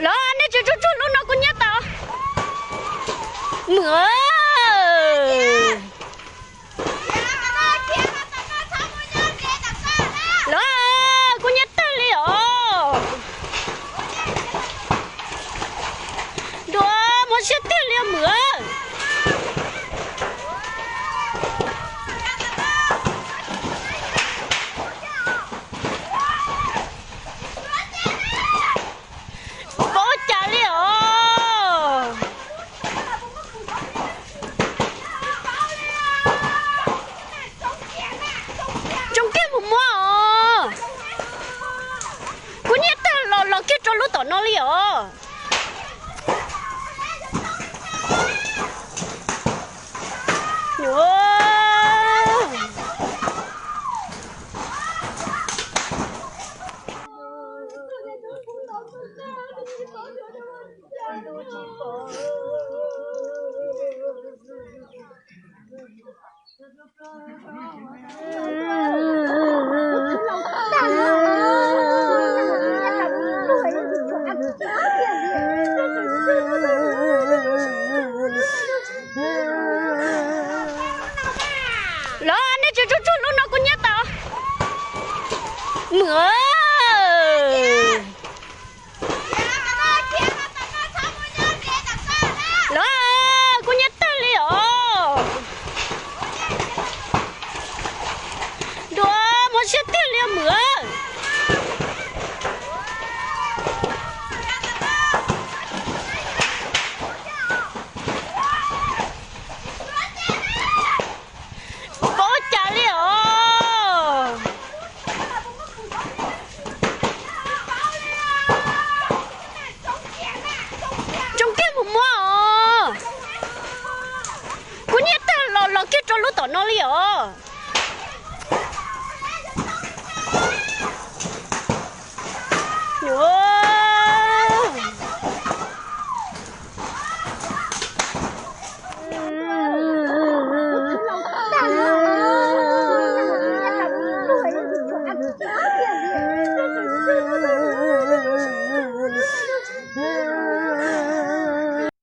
Los nej tsis tsuag tsuag lub no kuv nyiab tau. Mw, los kuv nyiab tag li os. Dua, mob siab tiag li os Mw. Paub cas li os. Tsoo kiag mus muab os. Kuv nyiab tag los los kiag rau lub tom no li os. Los nej tsis tsuag tsuag lub no kuv nyiab tau. Mw, los kuv nyiab tag li os. Dua, mob siab tiag li os Mw. Paub cas li os. Tsoo kiag mus muab os. Kuv nyiab tag los los kiag rau lub tom no li os.